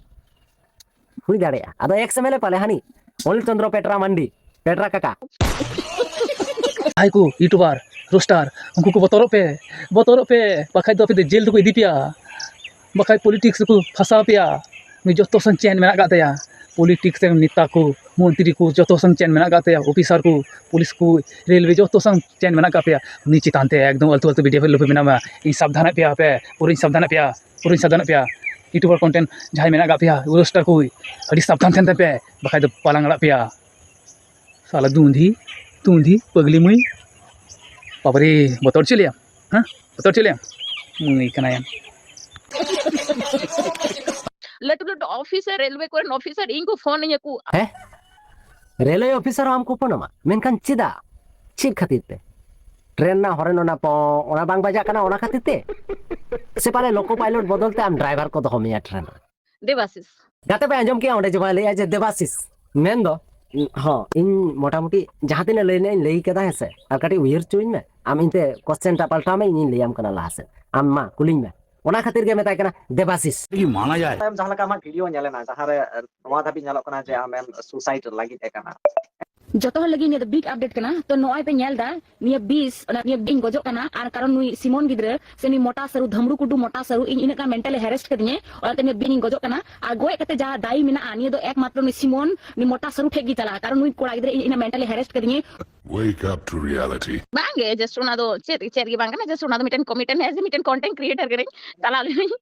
ᱦᱩᱭ ᱫᱟᱲᱮᱭᱟᱜᱼᱟ᱾ ᱟᱫᱚ ᱮᱠᱥ ᱮᱢᱮᱞᱮ ᱯᱟᱞᱮ ᱦᱟᱹᱱᱤ ᱚᱱᱤᱞ ᱪᱚᱱᱫᱨᱚ ᱯᱮᱴᱨᱟ ᱢᱟᱱᱰᱤ, ᱯᱮᱴᱨᱟ ᱠᱟᱠᱟ᱾ ᱡᱟᱦᱟᱸᱭ ᱠᱚ ᱤᱭᱩᱴᱩᱵᱟᱨ, ᱨᱳᱥᱴᱟᱨ, ᱩᱱᱠᱩ ᱠᱚ ᱵᱚᱛᱚᱨᱚᱜ ᱯᱮ, ᱵᱚᱛᱚᱨᱚᱜ ᱯᱮ, ᱵᱟᱠᱷᱟᱡ ᱫᱚ ᱟᱯᱮ ᱫᱚ ᱡᱮᱞ ᱨᱮᱠᱚ ᱤᱫᱤ ᱯᱮᱭᱟ, ᱵᱟᱠᱷᱟᱡ ᱯᱚᱞᱤᱴᱤᱠᱥ ᱨᱮᱠᱚ ᱯᱷᱟᱸᱥᱟᱣ ᱯᱮᱭᱟ᱾ ᱩᱱᱤ ᱡᱚᱛᱚ ᱥᱮᱱ ᱪᱮᱱ ᱢᱮᱱᱟᱜ ᱟᱠᱟᱫ ᱛᱟᱭᱟ, ᱯᱚᱞᱤᱴᱤᱠᱥ ᱨᱮᱱ ᱱᱮᱛᱟ ᱠᱚ, ᱢᱚᱱᱛᱨᱤ ᱠᱚ, ᱡᱚᱛᱚ ᱥᱮᱱ ᱪᱮᱱ ᱢᱮᱱᱟᱜ ᱟᱠᱟᱫ ᱛᱟᱭᱟ, ᱚᱯᱷᱤᱥᱟᱨ ᱠᱚ, ᱯᱩᱞᱤᱥ ᱠᱚ, ᱨᱮᱞᱣᱮ, ᱡᱚᱛᱚ ᱥᱮᱱ ᱪᱮᱱ ᱢᱮᱱᱟᱜ ᱟᱠᱟᱫ ᱯᱮᱭᱟ᱾ ᱩᱱᱤ ᱪᱮᱛᱟᱱ ᱛᱮ ᱮᱠᱫᱚᱢ ᱟᱹᱞᱛᱩ ᱟᱹᱞᱛᱩ ᱵᱷᱤᱰᱤᱭᱳ ᱯᱮ ᱟᱞᱚ ᱯᱮ ᱵᱮᱱᱟᱣᱟ᱾ ᱤᱧ ᱥᱟᱵᱫᱷᱟᱱᱮᱫ ᱯᱮᱭᱟ ᱯᱮ, ᱯᱩᱨᱟᱹᱧ ᱥᱟᱵᱫᱷᱟᱱᱮᱫ ᱯᱮᱭᱟ, ᱯᱩᱨᱟᱹᱧ ᱥᱟᱵᱫᱷᱟᱱᱮᱫ ᱯᱮᱭᱟ᱾ ᱤᱭᱩᱴᱩᱵᱟᱨ ᱠᱚᱱᱴᱮᱱᱴ ᱡᱟᱦᱟᱸᱭ ᱢᱮᱱᱟᱜ ᱟᱠᱟᱫ ᱯᱮᱭᱟ, ᱨᱳᱥᱴᱟᱨ ᱠᱚ, ᱟᱹᱰᱤ ᱥᱟᱵᱫᱷᱟᱱ ᱛᱟᱦᱮᱱ ᱛᱟᱯᱮ, ᱵᱟᱠᱷᱟᱡ ᱫᱚ ᱯᱟᱞᱟᱝ ᱟᱲᱟᱜ ᱯᱮᱭᱟ᱾ ᱥᱟᱞᱟ ᱫᱩᱸᱫᱷᱤ, ᱫᱩᱸᱫᱷᱤ, ᱯᱟᱹᱜᱽᱞᱤ ᱢᱟᱹᱭ᱾ ᱵᱟᱵᱟᱨᱮ, ᱵᱚᱛᱚᱨ ᱦᱚᱪᱚ ᱞᱮᱭᱟᱢ? ᱦᱮᱸ? ᱵᱚᱛᱚᱨ ᱦᱚᱪᱚ ᱞᱮᱭᱟᱢ? ᱢᱟᱹᱭ ᱠᱟᱱᱟᱭᱟᱢ᱾ ᱞᱟᱹᱴᱩ ᱞᱟᱹᱴᱩ ᱚᱯᱷᱤᱥᱟᱨ, ᱨᱮᱞᱣᱮ ᱠᱚᱨᱮᱱ ᱚᱯᱷᱤᱥᱟᱨ ᱤᱧ ᱠᱚ ᱯᱷᱳᱱ ᱟᱹᱧᱟ ᱠᱚ᱾ ᱦᱮᱸ? ᱨᱮᱞᱣᱮ ᱚᱯᱷᱤᱥᱟᱨ ᱦᱚᱸ ᱟᱢ ᱠᱚ ᱯᱷᱳᱱ ᱟᱢᱟ? ᱢᱮᱱᱠᱷᱟᱱ ᱪᱮᱫᱟᱜ? ᱪᱮᱫ ᱠᱷᱟᱹᱛᱤᱨ ᱛᱮ? ᱴᱨᱮᱱ ᱨᱮᱱᱟᱜ ᱦᱚᱨᱮᱱ ᱚᱱᱟ ᱯᱚ-, ᱚᱱᱟ ᱵᱟᱝ ᱵᱟᱡᱟᱜ ᱠᱟᱱᱟ, ᱚᱱᱟ ᱠᱷᱟᱹᱛᱤᱨ ᱛᱮ? ᱥᱮ ᱯᱟᱞᱮ ᱞᱳᱠᱳ ᱯᱟᱭᱞᱚᱴ ᱵᱚᱫᱚᱞ ᱛᱮ ᱟᱢ ᱰᱨᱟᱭᱵᱷᱟᱨ ᱠᱚ ᱫᱚᱦᱚ ᱢᱮᱭᱟ ᱴᱨᱮᱱ ᱨᱮ? ᱫᱮᱵᱟᱥᱤᱥ᱾ ᱜᱟᱛᱮ ᱯᱮ ᱟᱸᱡᱚᱢ ᱠᱮᱜᱼᱟ ᱚᱸᱰᱮ ᱡᱮ ᱵᱟᱭ ᱞᱟᱹᱭᱮᱜᱼᱟ ᱡᱮ ᱫᱮᱵᱟᱥᱤᱥ? ᱢᱮᱱᱫᱚ, ᱦᱚᱸ, ᱤᱧ ᱢᱚᱴᱟᱢᱩᱴᱤ ᱡᱟᱦᱟᱸ ᱛᱤᱱᱟᱹᱜ ᱞᱟᱹᱭ ᱨᱮᱱᱟᱜ ᱤᱧ ᱞᱟᱹᱭ ᱠᱟᱫᱟ, ᱦᱮᱸ ᱥᱮ? ᱟᱨ ᱠᱟᱹᱴᱤᱡ ᱩᱭᱦᱟᱹᱨ ᱦᱚᱪᱚᱧ ᱢᱮ᱾ ᱟᱢ ᱤᱧ ᱛᱮ ᱠᱚᱥᱪᱮᱱ ᱴᱟᱜ ᱯᱟᱞᱴᱟᱣ ᱢᱮ, ᱤᱧᱤᱧ ᱞᱟᱹᱭᱟᱢ ᱠᱟᱱᱟ ᱞᱟᱦᱟ ᱥᱮᱫ᱾ ᱟᱢ ᱢᱟ ᱠᱩᱞᱤᱧ ᱢᱮ᱾ ᱚᱱᱟ ᱠᱷᱟᱹᱛᱤᱨ ᱜᱮ ᱢᱮᱛᱟᱭ ᱠᱟᱱᱟ ᱫᱮᱵᱟᱥᱤᱥ᱾ ᱟᱢ ᱡᱟᱦᱟᱸ ᱞᱮᱠᱟ ᱟᱢᱟᱜ ᱵᱷᱤᱰᱤᱭᱳ ᱧᱮᱞᱮᱱᱟ, ᱡᱟᱦᱟᱸ ᱨᱮ, ᱮ, ᱱᱚᱣᱟ ᱫᱷᱟᱹᱵᱤᱡ ᱧᱮᱞᱚᱜ ᱠᱟᱱᱟ ᱡᱮ ᱟᱢᱮᱢ ᱥᱩᱥᱟᱭᱤᱰ ᱞᱟᱹᱜᱤᱫ ᱮ ᱠᱟᱱᱟ᱾ ᱡᱚᱛᱚ ᱦᱚᱲ ᱞᱟᱹᱜᱤᱫ ᱱᱤᱭᱟᱹ ᱫᱚ ᱵᱤᱜ ᱟᱯᱰᱮᱴ ᱠᱟᱱᱟ᱾ ᱛᱚ ᱱᱚᱜᱼᱚᱭ ᱯᱮ ᱧᱮᱞ ᱫᱟ, ᱱᱤᱭᱟᱹ ᱵᱤᱥ, ᱚᱱᱟ, ᱱᱤᱭᱟᱹ ᱤᱧ ᱜᱚᱡᱚᱜ ᱠᱟᱱᱟ, ᱟᱨ ᱠᱟᱨᱚᱱ ᱱᱩᱭ ᱥᱤᱢᱚᱱ ᱜᱤᱫᱽᱨᱟᱹ ᱥᱮ ᱱᱩᱭ ᱢᱚᱴᱟ ᱥᱟᱹᱨᱩ, ᱫᱷᱟᱢᱲᱩ ᱠᱩᱰᱩ ᱢᱚᱴᱟ ᱥᱟᱹᱨᱩ, ᱤᱧ ᱤᱱᱟᱹᱜ ᱜᱟᱱ ᱢᱮᱱᱴᱟᱞᱤ ᱦᱮᱨᱮᱥᱴ ᱠᱟᱫᱤᱧᱟᱭ, ᱚᱱᱟᱛᱮ ᱱᱤᱭᱟᱹ ᱵᱤᱧ ᱤᱧ ᱜᱚᱡᱚᱜ ᱠᱟᱱᱟ᱾ ᱟᱨ ᱜᱚᱡ ᱠᱟᱛᱮ ᱡᱟ ᱫᱟᱭᱤ ᱢᱮᱱᱟᱜᱼᱟ, ᱱᱤᱭᱟᱹ ᱫᱚ ᱮᱠᱢᱟᱛᱨᱚ ᱱᱩᱭ ᱥᱤᱢᱚᱱ, ᱱᱩᱭ ᱢᱚᱴᱟ ᱥᱟᱹᱨᱩ ᱴᱷᱮᱡ ᱜᱮ ᱪᱟᱞᱟᱜᱼᱟ, ᱠᱟᱨᱚᱱ ᱱᱩᱭ ᱠᱚᱲᱟ ᱜᱤᱫᱽᱨᱟᱹ ᱤᱧ ᱤᱱᱟᱹᱜ mentally harassed ᱠᱟᱫᱤᱧᱟᱭ᱾ Wake up to reality. ᱵᱟᱝᱜᱮ, just ᱚᱱᱟ ᱫᱚ ᱪᱮᱫ, ᱪᱮᱫ ᱜᱮ ᱵᱟᱝ ᱠᱟᱱᱟ, just ᱚᱱᱟ ᱫᱚ ᱢᱤᱫᱴᱮᱱ ᱠᱚ-, ᱢᱤᱫᱴᱮᱱ, as a ᱢᱤᱫᱴᱮᱱ content creator ᱠᱟᱹᱱᱟᱹᱧ, ᱪᱟᱞᱟᱣ ᱞᱮᱱᱟᱹᱧ᱾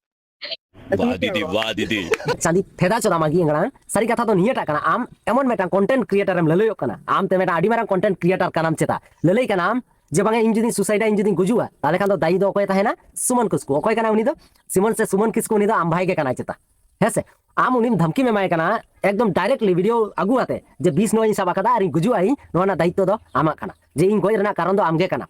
ᱵᱟᱦ ᱫᱤᱫᱤ, ᱵᱟᱦ ᱫᱤᱫᱤ᱾ ᱪᱟᱸᱫᱤ ᱯᱷᱮᱫᱟ ᱪᱚᱫᱟ ᱢᱟᱜᱤ ᱮᱝᱲᱟ, ᱥᱟᱹᱨᱤ ᱠᱟᱛᱷᱟ ᱫᱚ ᱱᱤᱭᱟᱹᱴᱟᱜ ᱠᱟᱱᱟ, ᱟᱢ ᱮᱢᱚᱱ ᱢᱤᱫᱴᱟᱝ content creator ᱮᱢ ᱞᱟᱹᱞᱟᱹᱭᱚᱜ ᱠᱟᱱᱟ, ᱟᱢ ᱛᱮ ᱢᱤᱫᱴᱟᱝ ᱟᱹᱰᱤ ᱢᱟᱨᱟᱝ content creator ᱠᱟᱱᱟᱢ ᱪᱮᱛᱟ, ᱞᱟᱹᱞᱟᱹᱭ ᱠᱟᱱᱟᱢ ᱡᱮ ᱵᱟᱝᱟ ᱤᱧ ᱡᱩᱫᱤᱧ ᱥᱩᱥᱟᱭᱤᱰᱟ, ᱤᱧ ᱡᱩᱫᱤᱧ ᱜᱩᱡᱩᱜᱼᱟ, ᱛᱟᱦᱚᱞᱮ ᱠᱷᱟᱱ ᱫᱚ ᱫᱟᱭᱤ ᱫᱚ ᱚᱠᱚᱭ ᱛᱟᱦᱮᱱᱟ? ᱥᱩᱢᱚᱱ ᱠᱤᱥᱠᱩ᱾ ᱚᱠᱚᱭ ᱠᱟᱱᱟ ᱩᱱᱤ ᱫᱚ? ᱥᱤᱢᱚᱱ ᱥᱮ ᱥᱩᱢᱚᱱ ᱠᱤᱥᱠᱩ ᱩᱱᱤ ᱫᱚ ᱟᱢ ᱵᱷᱟᱭ ᱜᱮ ᱠᱟᱱᱟᱭ ᱪᱮᱛᱟ, ᱦᱮᱸ ᱥᱮ? ᱟᱢ ᱩᱱᱤᱢ ᱫᱷᱟᱢᱠᱤᱢ ᱮᱢᱟᱭ ᱠᱟᱱᱟ, ᱮᱠᱫᱚᱢ directly video ᱟᱹᱜᱩ ᱟᱛᱮ ᱡᱮ ᱵᱤᱥ ᱱᱚᱣᱟᱧ ᱥᱟᱵ ᱟᱠᱟᱫᱟ ᱟᱨᱤᱧ ᱜᱩᱡᱩᱜᱼᱟ ᱤᱧ, ᱱᱚᱣᱟ ᱨᱮᱱᱟᱜ ᱫᱟᱭᱤᱛᱛᱚ ᱫᱚ ᱟᱢᱟᱜ ᱠᱟᱱᱟ, ᱡᱮ ᱤᱧ ᱜᱚᱡ ᱨᱮᱱᱟᱜ ᱠᱟᱨᱚᱱ ᱫᱚ ᱟᱢ ᱜᱮ ᱠᱟᱱᱟᱢ᱾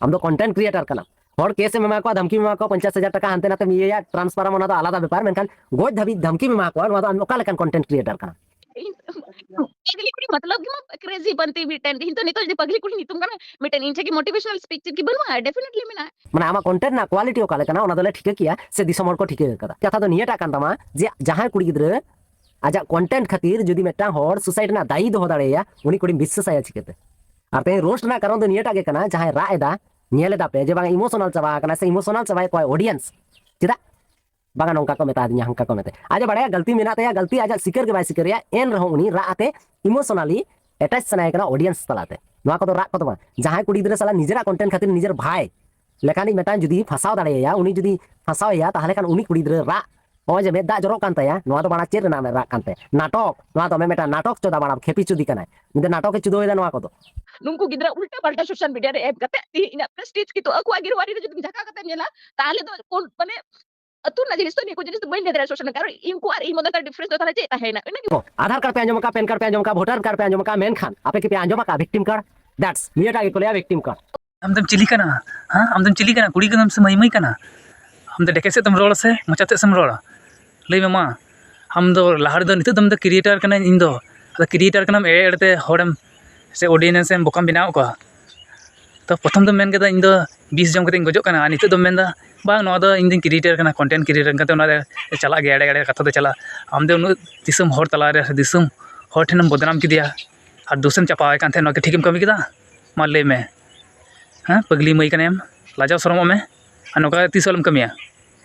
ᱟᱢ ᱫᱚ content creator ᱠᱟᱱᱟᱢ᱾ ᱦᱚᱲ ᱠᱮᱥ ᱮᱢ ᱮᱢᱟ ᱠᱚᱣᱟ, ᱫᱷᱟᱢᱠᱤᱢ ᱮᱢᱟ ᱠᱚᱣᱟ, ᱯᱚᱧᱪᱟᱥ ᱦᱟᱡᱟᱨ ᱴᱟᱠᱟ ᱦᱟᱱᱛᱮ ᱱᱟᱛᱮᱢ ᱤᱭᱟᱹᱭᱟ, transfer ᱟᱢ, ᱚᱱᱟ ᱫᱚ ᱟᱞᱟᱫᱟ ᱵᱮᱯᱟᱨ, ᱢᱮᱱᱠᱷᱟᱱ ᱜᱚᱡ ᱫᱷᱟᱹᱵᱤᱡ ᱫᱷᱟᱢᱠᱤᱢ ᱮᱢᱟ ᱠᱚᱣᱟ, ᱱᱚᱣᱟ ᱫᱚ ᱟᱢ ᱚᱠᱟ ᱞᱮᱠᱟᱱ content creator ᱠᱟᱱᱟᱢ? ᱤᱧ ᱯᱟᱜᱽᱞᱤ ᱠᱩᱲᱤ ᱢᱚᱛᱞᱚᱵ ᱜᱮ ᱢᱟ crazy ᱵᱟᱱᱛᱤ ᱢᱤᱫᱴᱮᱱ, ᱤᱧ ᱛᱚ ᱱᱤᱛᱚᱜ ᱡᱩᱫᱤ ᱯᱟᱜᱽᱞᱤ ᱠᱩᱲᱤ ᱧᱩᱛᱩᱢ ᱠᱟᱱᱟ, ᱢᱤᱫᱴᱮᱱ ᱤᱧ ᱴᱷᱮᱡ ᱠᱤ motivational speech ᱪᱮᱫ ᱠᱤ ᱵᱟᱹᱱᱩᱜᱼᱟ? Definitely ᱢᱮᱱᱟᱜᱼᱟ᱾ ᱢᱟᱱᱮ ᱟᱢᱟᱜ content ᱨᱮᱱᱟᱜ quality ᱚᱠᱟ ᱞᱮᱠᱟᱱᱟ, ᱚᱱᱟ ᱫᱚᱞᱮ ᱴᱷᱤᱠᱟᱹ ᱠᱮᱭᱟ, ᱥᱮ ᱫᱤᱥᱚᱢ ᱦᱚᱲ ᱠᱚ ᱴᱷᱤᱠᱟᱹ ᱠᱟᱫᱟ? ᱠᱟᱛᱷᱟ ᱫᱚ ᱱᱤᱭᱟᱹᱴᱟᱜ ᱠᱟᱱ ᱛᱟᱢᱟ ᱡᱮ ᱡᱟᱦᱟᱸᱭ ᱠᱩᱲᱤ ᱜᱤᱫᱽᱨᱟᱹ ᱟᱡᱟᱜ content ᱠᱷᱟᱹᱛᱤᱨ ᱡᱩᱫᱤ ᱢᱤᱫᱴᱟᱝ ᱦᱚᱲ suicide ᱨᱮᱱᱟᱜ ᱫᱟᱭᱤ ᱫᱚᱦᱚ ᱫᱟᱲᱮᱭᱟᱭᱟ, ᱩᱱᱤ ᱠᱩᱲᱤᱢ ᱵᱤᱥᱥᱟᱹᱥᱟᱭᱟ ᱪᱤᱠᱟᱹᱛᱮ? ᱟᱨ ᱛᱮᱦᱮᱧ roast ᱨᱮᱱᱟᱜ ᱠᱟᱨᱚᱱ ᱫᱚ ᱱᱤᱭᱟᱹᱴᱟᱜ ᱜᱮ ᱠᱟᱱᱟ, ᱡᱟᱦᱟᱸᱭ ᱨᱟᱜ ᱮᱫᱟ, ᱧᱮᱞ ᱮᱫᱟ ᱯᱮ ᱡᱮ ᱵᱟᱝ emotional ᱪᱟᱵᱟ ᱟᱠᱟᱱᱟ ᱥᱮ emotional ᱪᱟᱵᱟᱭᱮᱫ ᱠᱚᱣᱟᱭ audience᱾ ᱪᱮᱫᱟᱜ? ᱵᱟᱝᱟ ᱱᱚᱝᱠᱟ ᱠᱚ ᱢᱮᱛᱟ ᱫᱤᱧᱟ, ᱦᱟᱝᱠᱟ ᱠᱚ ᱢᱮᱛᱟ᱾ ᱟᱡ ᱮ ᱵᱟᱲᱟᱭᱟ ᱜᱟᱹᱞᱛᱤ ᱢᱮᱱᱟᱜ ᱛᱟᱭᱟ, ᱜᱟᱹᱞᱛᱤ ᱟᱡᱟᱜ ᱥᱤᱠᱟᱹᱨ ᱜᱮ ᱵᱟᱭ ᱥᱤᱠᱟᱹᱨᱮᱭᱟ, ᱮᱱ ᱨᱮᱦᱚᱸ ᱩᱱᱤ ᱨᱟᱜ ᱟᱛᱮ emotionally attach ᱥᱟᱱᱟᱭᱮ ᱠᱟᱱᱟ audience ᱛᱟᱞᱟᱛᱮ᱾ ᱱᱚᱣᱟ ᱠᱚᱫᱚ ᱨᱟᱜ ᱠᱚᱫᱚ ᱵᱟᱝ᱾ ᱡᱟᱦᱟᱸᱭ ᱠᱩᱲᱤ ᱜᱤᱫᱽᱨᱟᱹ ᱥᱟᱞᱟᱜ ᱱᱤᱡᱮᱨᱟᱜ content ᱠᱷᱟᱹᱛᱤᱨ ᱱᱤᱡᱮᱨ ᱵᱷᱟᱭ ᱞᱮᱠᱟᱱᱤᱡ ᱢᱤᱫᱴᱟᱝ ᱡᱩᱫᱤ ᱯᱷᱟᱸᱥᱟᱣ ᱫᱟᱲᱮᱭᱟᱭᱟ, ᱩᱱᱤ ᱡᱩᱫᱤ ᱯᱷᱟᱸᱥᱟᱣᱮᱭᱟ, ᱛᱟᱦᱚᱞᱮ ᱠᱷᱟᱱ ᱩᱱᱤ ᱠᱩᱲᱤ ᱜᱤᱫᱽᱨᱟᱹ ᱨᱟᱜ ᱱᱚᱜᱼᱚᱭ ᱡᱮ ᱢᱮᱫ ᱫᱟᱜ ᱡᱚᱨᱚᱜ ᱠᱟᱱ ᱛᱟᱭᱟ, ᱱᱚᱣᱟ ᱫᱚ ᱵᱟᱲᱟ ᱪᱮᱫ ᱨᱮᱱᱟᱜ ᱢᱮᱫ ᱨᱟᱜ ᱠᱟᱱ ᱛᱟᱭᱟ? ᱱᱟᱴᱚᱠ᱾ ᱱᱚᱣᱟ ᱫᱚ ᱢᱤᱫᱴᱟᱝ ᱱᱟᱴᱚᱠ ᱪᱚᱫᱟ ᱵᱟᱲᱟ ᱠᱷᱮᱯᱤ ᱪᱩᱫᱤ ᱠᱟᱱᱟᱭ᱾ ᱩᱱᱤ ᱫᱚ ᱱᱟᱴᱚᱠ ᱮ ᱪᱩᱫᱟᱹᱣ ᱮᱫᱟ ᱱᱚᱣᱟ ᱠᱚᱫᱚ᱾ ᱱᱩᱠᱩ ᱜᱤᱫᱽᱨᱟᱹ ᱩᱞᱴᱟᱹ ᱯᱟᱞᱴᱟ ᱥᱳᱥᱟᱞ ᱢᱤᱰᱤᱭᱟ ᱨᱮ ᱮᱢ ᱠᱟᱛᱮ ᱛᱮᱦᱮᱧ ᱤᱧᱟᱹᱜ ᱯᱨᱮᱥᱴᱤᱡᱽ ᱠᱤᱱᱛᱩ ᱟᱠᱚᱣᱟᱜ ᱜᱤᱨᱣᱟᱨᱤ ᱨᱮ ᱡᱩᱫᱤ ᱡᱷᱟᱠᱟ ᱠᱟᱛᱮ ᱧᱮᱞᱟ, ᱛᱟᱦᱚᱞᱮ ᱫᱚ ᱠᱳᱱ-, ᱢᱟᱱᱮ ᱟᱹᱛᱩ ᱨᱮᱱᱟᱜ ᱡᱤᱱᱤᱥ ᱫᱚ ᱱᱤᱭᱟᱹ ᱠᱚ ᱡᱤᱱᱤᱥ ᱫᱚ ᱵᱟᱹᱧ ᱞᱟᱹᱭ ᱫᱟᱲᱮᱭᱟᱜᱼᱟ ᱥᱳᱥᱟᱞ ᱢᱤᱰᱤᱭᱟ, ᱠᱟᱨᱚᱱ ᱤᱧ ᱠᱚ ᱟᱨ ᱤᱧ ᱢᱚᱫᱽᱫᱷᱮ ᱰᱤᱯᱷᱟᱨᱮᱱᱥ ᱫᱚ ᱛᱟᱦᱚᱞᱮ ᱪᱮᱫ ᱛᱟᱦᱮᱸᱭᱮᱱᱟ? ᱤᱱᱟᱹ ᱜᱮ᱾ ᱟᱫᱷᱟᱨ ᱠᱟᱨᱰ ᱯᱮ ᱟᱸᱡᱚᱢ ᱟᱠᱟᱫ, ᱯᱮᱱ ᱠᱟᱨᱰ ᱯᱮ ᱟᱸᱡᱚᱢ ᱟᱠᱟᱫ, ᱵᱷᱳᱴᱟᱨ ᱠᱟᱨᱰ ᱯᱮ ᱟᱸᱡᱚᱢ ᱟᱠᱟᱫ, ᱢᱮᱱᱠᱷᱟᱱ ᱟᱯᱮ ᱠᱤ ᱯᱮ ᱟᱸᱡᱚᱢ ᱟᱠᱟᱫ ᱵᱷᱤᱠᱴᱤᱢ ᱠᱟᱨᱰ? ᱫᱮᱴᱥ, ᱱᱤᱭᱟᱹᱴᱟᱜ ᱜᱮᱠᱚ ᱞᱟᱹᱭᱟ ᱵᱷᱤᱠᱴᱤᱢ ᱠᱟᱨᱰ᱾ ᱟᱢ ᱫᱚᱢ ᱪᱤᱞᱤ ᱠᱟᱱᱟ? ᱦᱮᱸ, ᱟᱢ ᱫᱚᱢ ᱪᱤᱞᱤ ᱠᱟᱱᱟ? ᱠᱩᱲᱤ ᱠᱟᱱᱟᱢ ᱥᱮ ᱢᱟᱹᱭ ᱢᱟᱹᱭ ᱠᱟᱱᱟ? ᱟᱢ ᱫᱚ ᱰᱮᱠᱮ ᱥᱮᱫ ᱛᱮᱢ ᱨᱚᱲᱟ ᱥᱮ ᱢᱚᱪᱟ ᱥᱮᱫ ᱥᱮᱢ ᱨᱚᱲᱟ? ᱞᱟᱹᱭ ᱢᱮ ᱢᱟ᱾ ᱟᱢ ᱫᱚ ᱞᱟᱦᱟ ᱨᱮᱫᱚ, ᱱᱤᱛᱚᱜ ᱫᱚ ᱟᱢ ᱫᱚ ᱠᱨᱤᱭᱮᱴᱟᱨ ᱠᱟᱱᱟᱭ, ᱤᱧ ᱫᱚ᱾ ᱟᱫᱚ ᱠᱨᱤᱭᱮᱴᱟᱨ ᱠᱟᱱᱟᱢ, ᱮᱲᱮ ᱮᱲᱮ ᱛᱮ ᱦᱚᱲᱮᱢ ᱥᱮ ᱚᱰᱤᱭᱮᱱᱥ ᱮᱢ ᱵᱚᱠᱟᱢ ᱵᱮᱱᱟᱣ ᱠᱚᱣᱟ᱾ ᱛᱚ ᱯᱨᱚᱛᱷᱚᱢ ᱫᱚᱢ ᱢᱮᱱ ᱠᱮᱫᱟ, "ᱤᱧ ᱫᱚ ᱵᱤᱥ ᱡᱚᱢ ᱠᱟᱛᱮ ᱤᱧ ᱜᱚᱡᱚᱜ ᱠᱟᱱᱟ", ᱟᱨ ᱱᱤᱛᱚᱜ ᱫᱚᱢ ᱢᱮᱱᱫᱟ, "ᱵᱟᱝ, ᱱᱚᱣᱟ ᱫᱚ ᱤᱧ ᱫᱚᱧ ᱠᱨᱤᱭᱮᱴᱟᱨ ᱠᱟᱱᱟ, ᱠᱚᱱᱴᱮᱱᱴ ᱠᱨᱤᱭᱮᱴᱟᱨ ᱠᱟᱱᱟ", ᱚᱱᱟ ᱨᱮ ᱪᱟᱞᱟᱜ ᱜᱮᱭᱟ, ᱮᱲᱮ ᱮᱲᱮ ᱠᱟᱛᱷᱟ ᱫᱚ ᱪᱟᱞᱟᱜᱼᱟ᱾ ᱟᱢ ᱫᱚ ᱩᱱᱟᱹᱜ ᱫᱤᱥᱚᱢ ᱦᱚᱲ ᱛᱟᱞᱟᱨᱮ ᱥᱮ ᱫᱤᱥᱚᱢ ᱦᱚᱲ ᱴᱷᱮᱱᱮᱢ ᱵᱚᱫᱱᱟᱢ ᱠᱮᱫᱮᱭᱟ ᱟᱨ ᱫᱳᱥᱮᱢ ᱪᱟᱯᱟᱣᱟᱭ ᱠᱟᱱ ᱛᱟᱦᱮᱸᱫ, ᱱᱚᱣᱟ ᱠᱤ ᱴᱷᱤᱠᱮᱢ ᱠᱟᱹᱢᱤ ᱠᱮᱫᱟ? ᱢᱟ ᱞᱟᱹᱭ ᱢᱮ᱾ ᱦᱮᱸ, ᱯᱟᱹᱜᱽᱞᱤ ᱢᱟᱹᱭ ᱠᱟᱱᱟᱭᱮᱢ, ᱞᱟᱡᱟᱣ ᱥᱚᱨᱚᱢᱚᱜ ᱢᱮ᱾ ᱟᱨ ᱱᱚᱝᱠᱟ ᱛᱤᱥ ᱦᱚᱸ ᱟᱞᱚᱢ ᱠᱟᱹᱢᱤᱭᱟ᱾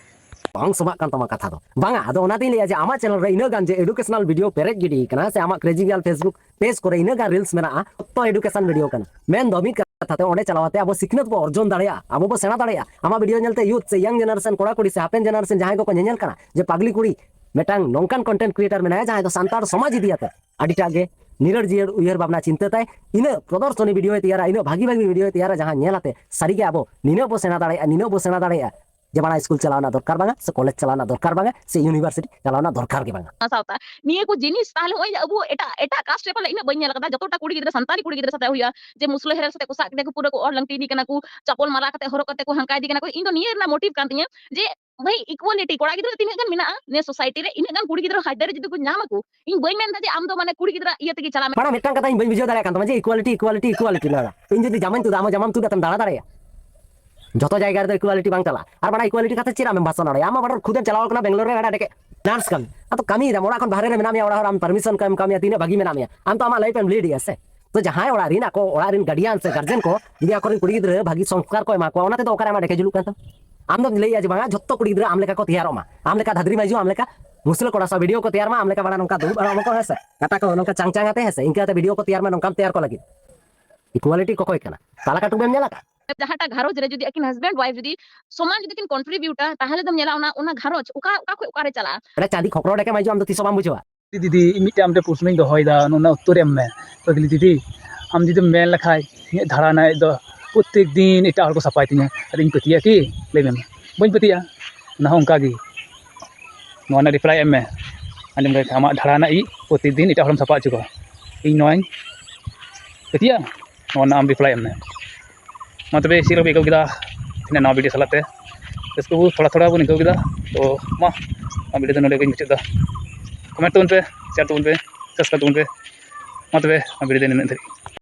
ᱵᱟᱝ ᱥᱚᱵᱷᱟᱜ ᱠᱟᱱ ᱛᱟᱢᱟ ᱠᱟᱛᱷᱟ ᱫᱚ᱾ ᱵᱟᱝᱟ, ᱟᱫᱚ ᱚᱱᱟᱛᱤᱧ ᱞᱟᱹᱭᱟ ᱡᱮ ᱟᱢᱟᱜ ᱪᱮᱱᱮᱞ ᱨᱮ ᱤᱱᱟᱹᱜ ᱜᱟᱱ ᱡᱮ ᱮᱰᱩᱠᱮᱥᱚᱱᱟᱞ ᱵᱷᱤᱰᱤᱭᱳ ᱯᱮᱨᱮᱡ ᱜᱤᱰᱤ ᱠᱟᱱᱟ, ᱥᱮ ᱟᱢᱟᱜ ᱠᱨᱮᱡᱤ ᱜᱟᱨᱞ ᱯᱷᱮᱥᱵᱩᱠ ᱯᱮᱡᱽ ᱠᱚᱨᱮ ᱤᱱᱟᱹᱜ ᱜᱟᱱ ᱨᱤᱞᱥ ᱢᱮᱱᱟᱜᱼᱟ, ᱡᱚᱛᱚ ᱮᱰᱩᱠᱮᱥᱚᱱ ᱵᱷᱤᱰᱤᱭᱳ ᱠᱟᱱᱟ᱾ ᱢᱮᱱᱫᱚ ᱢᱤᱫ ᱠᱟᱛᱷᱟ ᱛᱮ ᱚᱸᱰᱮ ᱪᱟᱞᱟᱣ ᱠᱟᱛᱮ ᱟᱵᱚ ᱥᱤᱠᱷᱱᱟᱹᱛ ᱵᱚ ᱚᱨᱡᱚᱱ ᱫᱟᱲᱮᱭᱟᱜᱼᱟ, ᱟᱵᱚ ᱵᱚ ᱥᱮᱬᱟ ᱫᱟᱲᱮᱭᱟᱜᱼᱟ᱾ ᱟᱢᱟᱜ ᱵᱷᱤᱰᱤᱭᱳ ᱧᱮᱞᱛᱮ ᱭᱩᱛᱷ ᱥᱮ ᱭᱟᱝ ᱡᱮᱱᱟᱨᱮᱥᱚᱱ ᱠᱚᱲᱟ ᱠᱩᱲᱤ ᱥᱮ ᱦᱟᱯᱮᱱ ᱡᱮᱱᱟᱨᱮᱥᱚᱱ ᱡᱟᱦᱟᱸᱭ ᱠᱚᱠᱚ ᱧᱮᱧᱮᱞ ᱠᱟᱱᱟ ᱡᱮ ᱯᱟᱜᱽᱞᱤ ᱠᱩᱲᱤ ᱢᱤᱫᱴᱟᱝ ᱱᱚᱝᱠᱟᱱ ᱠᱚᱱᱴᱮᱱᱴ ᱠᱨᱤᱭᱮᱴᱟᱨ ᱢᱮᱱᱟᱭᱟ ᱡᱟᱦᱟᱸᱭ ᱫᱚ ᱥᱟᱱᱛᱟᱲ ᱥᱚᱢᱟᱡᱽ ᱤᱫᱤ ᱠᱟᱛᱮ ᱟᱹᱰᱤᱴᱟᱜ ᱜᱮ ᱱᱤᱨᱟᱹᱲ ᱡᱤᱭᱟᱹᱲ ᱩᱭᱦᱟᱹᱨ ᱵᱷᱟᱵᱽᱱᱟ ᱪᱤᱱᱛᱟᱹ ᱛᱟᱭ, ᱤᱱᱟᱹᱜ ᱯᱨᱚᱫᱚᱨᱥᱚᱱᱤ ᱵᱷᱤᱰᱤᱭᱳᱭ ᱛᱮᱭᱟᱨᱟ, ᱤᱱᱟᱹᱜ ᱵᱷᱟᱹᱜᱤ ᱵᱷᱟᱹᱜᱤ ᱵᱷᱤᱰᱤᱭᱳᱭ ᱛᱮᱭᱟᱨᱟ, ᱡᱟᱦᱟᱸ ᱧᱮᱞ ᱟᱛᱮ ᱥᱟᱹᱨᱤᱜᱮ ᱟᱵᱚ ᱱᱤᱱᱟᱹᱜ ᱵᱚ ᱥᱮᱬᱟ ᱫᱟᱲᱮᱭᱟᱜᱼᱟ, ᱱᱤᱱᱟᱹᱜ ᱵᱚ ᱥᱮᱬᱟ ᱫᱟᱲᱮᱭᱟᱜᱼᱟ ᱡᱮ ᱵᱟᱲᱟ ᱥᱠᱩᱞ ᱪᱟᱞᱟᱣ ᱨᱮᱱᱟᱜ ᱫᱚᱨᱠᱟᱨ ᱵᱟᱝᱟ ᱥᱮ ᱠᱚᱞᱮᱡᱽ ᱪᱟᱞᱟᱣ ᱨᱮᱱᱟᱜ ᱫᱚᱨᱠᱟᱨ ᱵᱟᱝᱟ ᱥᱮ ᱤᱭᱩᱱᱤᱵᱷᱟᱨᱥᱤᱴᱤ ᱪᱟᱞᱟᱣ ᱨᱮᱱᱟᱜ ᱫᱚᱨᱠᱟᱨ ᱜᱮ ᱵᱟᱝᱟ᱾ ᱥᱟᱶᱛᱟ ᱱᱤᱭᱟᱹ ᱠᱚ ᱡᱤᱱᱤᱥ ᱛᱟᱦᱞᱮ ᱱᱚᱜᱼᱚᱭ ᱡᱮ ᱟᱵᱚ ᱮᱴᱟᱜ, ᱮᱴᱟᱜ ᱠᱟᱥᱴ ᱨᱮ ᱯᱟᱞᱮ ᱤᱱᱟᱹᱜ ᱵᱟᱹᱧ ᱧᱮᱞ ᱟᱠᱟᱫᱟ, ᱡᱚᱛᱚᱴᱟ ᱠᱩᱲᱤ ᱜᱤᱫᱽᱨᱟᱹ, ᱥᱟᱱᱛᱟᱲᱤ ᱠᱩᱲᱤ ᱜᱤᱫᱽᱨᱟᱹ ᱥᱟᱛᱮ ᱦᱩᱭᱩᱜᱼᱟ, ᱡᱮ ᱢᱩᱥᱞᱟᱹ ᱦᱮᱨᱮᱞ ᱥᱟᱛᱮ ᱠᱚ ᱥᱟᱵ ᱠᱮᱫᱮᱭᱟ ᱠᱚ, ᱯᱩᱨᱟᱹ ᱠᱚ ᱚᱨ ᱞᱟᱝᱴᱤᱱᱤ ᱠᱟᱱᱟ ᱠᱚ, ᱪᱟᱯᱚᱞ ᱢᱟᱨᱟ ᱠᱟᱛᱮ, ᱦᱚᱨᱚᱜ ᱠᱟᱛᱮ ᱠᱚ ᱦᱟᱱᱠᱟ ᱤᱫᱤ ᱠᱟᱱᱟ ᱠᱚ᱾ ᱤᱧ ᱫᱚ ᱱᱤᱭᱟᱹ ᱨᱮᱱᱟᱜ ᱢᱳᱴᱤᱵᱷ ᱠᱟᱱ ᱛᱤᱧᱟᱹ ᱡᱮ ᱵᱷᱟᱹᱭ, ᱤᱠᱩᱣᱟᱞᱤᱴᱤ ᱠᱚᱲᱟ ᱜᱤᱫᱽᱨᱟᱹ ᱛᱤᱱᱟᱹᱜ ᱜᱟᱱ ᱢᱮᱱᱟᱜᱼᱟ ᱱᱤᱭᱟᱹ ᱥᱳᱥᱟᱭᱴᱤ ᱨᱮ, ᱤᱱᱟᱹᱜ ᱜᱟᱱ ᱠᱩᱲᱤ ᱜᱤᱫᱽᱨᱟᱹ ᱦᱟᱭᱫᱟᱨ ᱨᱮ ᱡᱩᱫᱤ ᱠᱚ ᱧᱟᱢ ᱟᱠᱚ, ᱤᱧ ᱵᱟᱹᱧ ᱢᱮᱱᱫᱟ ᱡᱮ ᱟᱢ ᱫᱚ ᱢᱟᱱᱮ ᱠᱩᱲᱤ ᱜᱤᱫᱽᱨᱟᱹ ᱤᱭᱟᱹ ᱛᱮᱜᱮ ᱪᱟᱞᱟᱜ ᱢᱮ᱾ ᱢᱟᱱᱮ ᱢᱤᱫᱴᱟᱝ ᱠᱟᱛᱷᱟ ᱤᱧ ᱵᱟᱹᱧ ᱵᱩᱡᱷᱟᱹᱣ ᱫᱟᱲᱮᱭᱟᱜ ᱠᱟᱱ ᱛᱟᱢᱟ ᱡᱮ ᱤᱠᱩᱣᱟᱞᱤᱴᱤ, ᱤᱠᱩᱣᱟᱞᱤᱴᱤ, ᱤᱠᱩᱣᱟᱞᱤᱴᱤ ᱱᱚᱣᱟ ᱫᱚ᱾ ᱤᱧ ᱡᱩᱫᱤ ᱡᱟᱢᱟᱧ ᱛᱩᱫᱟ, ᱟᱢ ᱦᱚᱸ ᱡᱟᱢᱟᱢ ᱛᱩᱫ ᱠᱟᱛᱮᱢ ᱫᱟᱬᱟ ᱫᱟᱲᱮᱭᱟᱜᱼᱟ᱾ ᱡᱚᱛᱚ ᱡᱟᱭᱜᱟ ᱨᱮᱫᱚ ᱤᱠᱩᱣᱟᱞᱤᱴᱤ ᱵᱟᱝ ᱪᱟᱞᱟᱜᱼᱟ᱾ ᱟᱨ ᱵᱟᱲᱟ ᱤᱠᱩᱣᱟᱞᱤᱴᱤ ᱠᱟᱛᱷᱟ ᱪᱮᱫ ᱟᱢᱮᱢ ᱵᱷᱟᱥᱚᱱ ᱫᱟᱲᱮᱭᱟᱜᱼᱟ? ᱟᱢ ᱢᱟ ᱵᱟᱰᱟᱨ ᱠᱷᱩᱫᱮᱢ ᱪᱟᱞᱟᱣ ᱠᱟᱱᱟ ᱵᱮᱝᱜᱟᱞᱳᱨ ᱨᱮ, ᱚᱸᱰᱮ ᱰᱮᱠᱮ ᱱᱟᱨᱥ ᱠᱟᱹᱢᱤ᱾ ᱟᱫᱚ ᱠᱟᱹᱢᱤᱭᱮᱫᱟᱢ, ᱚᱲᱟᱜ ᱠᱷᱚᱱ ᱵᱟᱦᱨᱮ ᱨᱮ ᱢᱮᱱᱟᱜ ᱢᱮᱭᱟ, ᱚᱲᱟᱜ ᱦᱚᱲ ᱟᱢ ᱯᱟᱨᱢᱤᱥᱚᱱ ᱠᱚ ᱮᱢ ᱠᱟᱜ ᱢᱮᱭᱟ, ᱛᱤᱱᱟᱹᱜ ᱵᱷᱟᱹᱜᱤ ᱢᱮᱱᱟᱜ ᱢᱮᱭᱟ᱾ ᱟᱢ ᱛᱚ ᱟᱢᱟᱜ ᱞᱟᱭᱤᱯ ᱮᱢ ᱞᱤᱰ ᱮᱫᱼᱟ ᱥᱮ? ᱛᱚ ᱡᱟᱦᱟᱸᱭ ᱚᱲᱟᱜ ᱨᱮᱱ ᱟᱠᱚ ᱚᱲᱟᱜ ᱨᱮᱱ ᱜᱟᱨᱰᱤᱭᱟᱱ ᱥᱮ ᱜᱟᱨᱡᱮᱱ ᱠᱚ ᱡᱩᱫᱤ ᱟᱠᱚᱨᱮᱱ ᱠᱩᱲᱤ ᱜᱤᱫᱽᱨᱟᱹ ᱵᱷᱟᱹᱜᱤ ᱥᱚᱝᱥᱠᱟᱨ ᱠᱚ ᱮᱢᱟ ᱠᱚᱣᱟ, ᱚᱱᱟ ᱛᱮᱫᱚ ᱚᱠᱟᱨᱮ ᱟᱢᱟᱜ ᱰᱮᱠᱮ ᱡᱩᱞᱩᱜ ᱠᱟᱱ ᱛᱟᱢᱟ? ᱟᱢ ᱫᱚᱢ ᱞᱟᱹᱭᱮᱫᱼᱟ ᱡᱮ ᱵᱟᱝᱟ ᱡᱷᱚᱛᱚ ᱠᱩᱲᱤ ᱜᱤᱫᱽᱨᱟᱹ ᱟᱢ ᱞᱮᱠᱟ ᱠᱚ ᱛᱮᱭᱟᱨᱚᱜ ᱢᱟ, ᱟᱢ ᱞᱮᱠᱟ ᱫᱷᱟᱫᱨᱤ ᱢᱟᱹᱭᱡᱩ, ᱟᱢ ᱞᱮᱠᱟ ᱢᱩᱥᱞᱟᱹ ᱠᱚᱲᱟ ᱥᱟᱶ ᱵᱷᱤᱰᱤᱭᱳ ᱠᱚ ᱛᱮᱭᱟᱨ ᱢᱟ, ᱟᱢ ᱞᱮᱠᱟ ᱵᱟᱲᱟ ᱱᱚᱝᱠᱟ ᱫᱩᱲᱩᱵ ᱟᱨ ᱱᱚᱝᱠᱟ ᱦᱮᱸ ᱥᱮ, ᱠᱟᱴᱟ ᱠᱚ ᱱᱚᱝᱠᱟ ᱪᱟᱝ ᱪᱟᱝ ᱟᱛᱮ ᱦᱮᱸ ᱥᱮ, ᱤᱱᱠᱟᱹ ᱠᱟᱛᱮ ᱵᱷᱤᱰᱤᱭᱳ ᱠᱚ ᱛᱮᱭᱟᱨ ᱢᱟ, ᱱᱚᱝᱠᱟᱢ ᱛᱮᱭᱟᱨ ᱠᱚ ᱞᱟᱹᱜᱤᱫ᱾ ᱤᱠᱩᱣᱟᱞᱤᱴᱤ ᱚᱠᱚᱭ ᱠᱟᱱᱟ? ᱛᱟᱞᱟ ᱠᱟᱹᱴᱩᱵ ᱮᱢ ᱧᱮᱞ ᱟᱠᱟᱫ? ᱡᱟᱦᱟᱸᱴᱟᱜ ᱜᱷᱟᱨᱚᱸᱡᱽ ᱨᱮ ᱡᱩᱫᱤ ᱟᱹᱠᱤᱱ ᱦᱟᱡᱵᱮᱱᱰ ᱣᱟᱭᱤᱯᱷ ᱡᱩᱫᱤ ᱥᱚᱢᱟᱱ ᱡᱩᱫᱤ ᱠᱤᱱ ᱠᱚᱱᱴᱨᱤᱵᱤᱭᱩᱴᱟ, ᱛᱟᱦᱚᱞᱮ ᱫᱚᱢ ᱧᱮᱞᱟ ᱚᱱᱟ, ᱚᱱᱟ ᱜᱷᱟᱨᱚᱸᱡᱽ ᱚᱠᱟ, ᱚᱠᱟ ᱠᱷᱚᱡ ᱚᱠᱟᱨᱮ ᱪᱟᱞᱟᱜᱼᱟ᱾ ᱚᱱᱟ ᱪᱟᱸᱫᱤ ᱠᱷᱚᱠᱨᱚ ᱰᱮᱠᱮ ᱢᱟᱹᱭᱡᱩ ᱟᱢ ᱫᱚ ᱛᱤᱥ ᱦᱚᱸ ᱵᱟᱢ ᱵᱩᱡᱷᱟᱹᱣᱟ᱾ ᱫᱤᱫᱤ, ᱤᱧ ᱢᱤᱫᱴᱮᱱ ᱟᱢ ᱴᱷᱮᱱ ᱯᱨᱚᱥᱱᱚᱧ ᱫᱚᱦᱚᱭᱮᱫᱟ, ᱚᱱᱟ ᱩᱛᱛᱚᱨ ᱮᱢ ᱢᱮ᱾ ᱯᱟᱜᱽᱞᱤ ᱫᱤᱫᱤ, ᱟᱢ ᱡᱩᱫᱤᱢ ᱢᱮᱱ ᱞᱮᱠᱷᱟᱡ ᱤᱧᱟᱹᱜ ᱫᱷᱟᱲᱟ ᱨᱮᱱᱟᱜ ᱫᱚ ᱯᱨᱚᱛᱮᱠ ᱫᱤᱱ ᱮᱴᱟᱜ ᱦᱚᱲ ᱠᱚ ᱥᱟᱯᱷᱟᱭ ᱛᱤᱧᱟᱹ, ᱟᱫᱚᱧ ᱯᱟᱹᱛᱭᱟᱹᱜᱼᱟ ᱠᱤ? ᱞᱟᱹᱭ ᱢᱮ, ᱵᱟᱹᱧ ᱯᱟᱹᱛᱭᱟᱹᱜᱼᱟ᱾ ᱚᱱᱟ ᱦᱚᱸ ᱚᱱᱠᱟ ᱜᱮ, ᱱᱚᱣᱟ ᱨᱮᱱᱟᱜ ᱨᱤᱯᱞᱟᱭ ᱮᱢ ᱢᱮ᱾ ᱟᱸᱡᱚᱢ ᱠᱮᱫ ᱠᱷᱟᱱ, ᱟᱢᱟᱜ ᱫᱷᱟᱲᱟ ᱨᱮᱱᱟᱜ ᱤᱡ ᱯᱨᱚᱛᱮᱠ ᱫᱤᱱ ᱮᱴᱟᱜ ᱦᱚᱲᱮᱢ ᱥᱟᱯᱷᱟ ᱦᱚᱪᱚ ᱠᱚᱣᱟ, ᱤᱧ ᱱᱚᱣᱟᱧ ᱯᱟᱹᱛᱭᱟᱹᱜᱼᱟ? ᱱᱚᱣᱟ ᱨᱮᱱᱟᱜ ᱟᱢ ᱨᱤᱯᱞᱟᱭ ᱮᱢ ᱢᱮ᱾ ᱢᱟ ᱛᱚᱵᱮ, ᱪᱮᱫ ᱞᱮᱠᱟ ᱯᱮ ᱟᱹᱭᱠᱟᱹᱣ ᱠᱮᱫᱟ ᱛᱮᱦᱮᱧᱟᱜ ᱱᱟᱣᱟ ᱵᱷᱤᱰᱤᱭᱳ ᱥᱟᱞᱟᱜ ᱛᱮ? ᱨᱟᱹᱥᱠᱟᱹ ᱠᱚ ᱛᱷᱚᱲᱟ ᱛᱷᱚᱲᱟ ᱵᱚᱱ ᱟᱹᱭᱠᱟᱹᱣ ᱠᱮᱫᱟ᱾ ᱛᱚ ᱢᱟ, ᱱᱚᱣᱟ ᱵᱷᱤᱰᱤᱭᱳ ᱫᱚ ᱱᱚᱰᱮ ᱜᱮᱧ ᱢᱩᱪᱟᱹᱫ ᱮᱫᱟ᱾ ᱠᱚᱢᱮᱱᱴ ᱛᱟᱵᱚᱱ ᱯᱮ, ᱥᱮᱭᱟᱨ ᱛᱟᱵᱚᱱ ᱯᱮ, ᱥᱟᱵᱥᱠᱨᱟᱭᱤᱵ ᱛᱟᱵᱚᱱ ᱯᱮ᱾ ᱢᱟ ᱛᱚᱵᱮ, ᱱᱚᱣᱟ ᱵᱷᱤᱰᱤᱭᱳ ᱫᱚ ᱱᱤᱱᱟᱹᱜ ᱫᱷᱟᱹᱨᱤᱡ᱾